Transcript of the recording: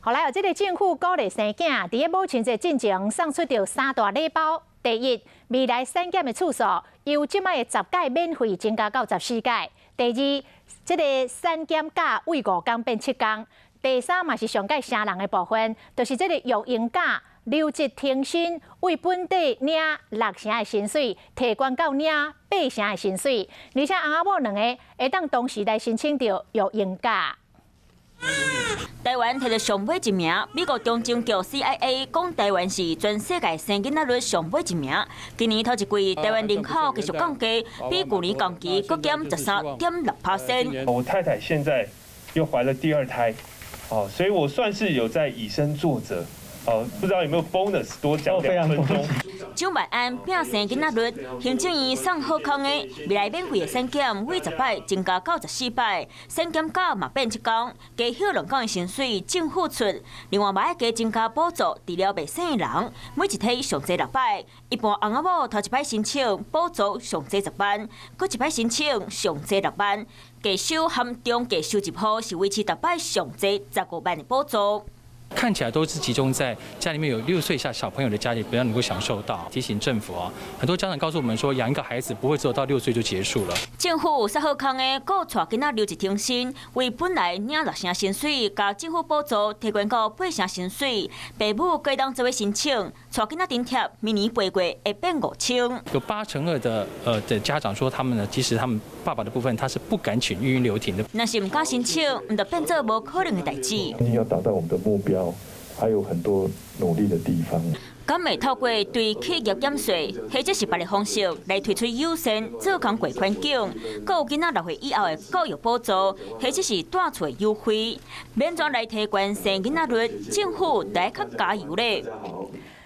後來，這个政府鼓勵生囝，佇咧母親節進前送出著三大禮包。第一，未來產檢的次數由這擺的10擺免費增加到14擺。第二，這个產檢假為5工變7工。第三嘛是上蓋聲人的部分，就是這个育嬰假留職停薪，為本底領六成的薪水，提懸到領八成的薪水，而且翁仔某兩个會當同時來申請著育嬰假。台灣提著上尾一名，美國中情局 CIA 講台灣是全世界生囡仔率上尾一名。今年頭一季，台灣人口繼續降低，比舊年同期閣減13.6%。我太太現在又懷了第二胎，哦，所以我算是有在以身作則。哦，不知道有沒有 bonus 多講2分鐘。蔣萬安拼生囡仔率，行政院送好康的未來免費的產檢，為10擺增加到14擺，產檢假嘛變7工，加休2工的薪水政府出。另外嘛愛加增加補助，治療袂生的人，每一梯上濟6擺，一般翁仔某頭一擺申請補助上濟10萬，閣一擺申請上濟6萬，低收含中低收入戶是維持逐擺上濟15萬的補助。看起來都是集中在家裡面有6歲以下小朋友的家裡比較能夠享受到。提醒政府啊，很多家長告訴我們說，養一個孩子不會只有到6歲就結束了。政府說好康的，閣帶囡仔留職停薪，為本來領六成薪水，共政府補助提懸到八成薪水，爸母閣會當做伙申請，帶囡仔津貼，明年8月會變5000。有82%的家長說，他們呢，其實他們爸爸的部分，他是不敢請育嬰留停的。若是毋敢申請，毋就變做無可能的代誌。要達到我們的目標，還有很多努力的地方。敢會透過對企業減稅，或者是別个方式來推出友善做工課環境，閣有囡仔6歲以後的教育補助，或者是蹛厝優惠，欲按怎來提懸生囡仔率，政府得較加油咧。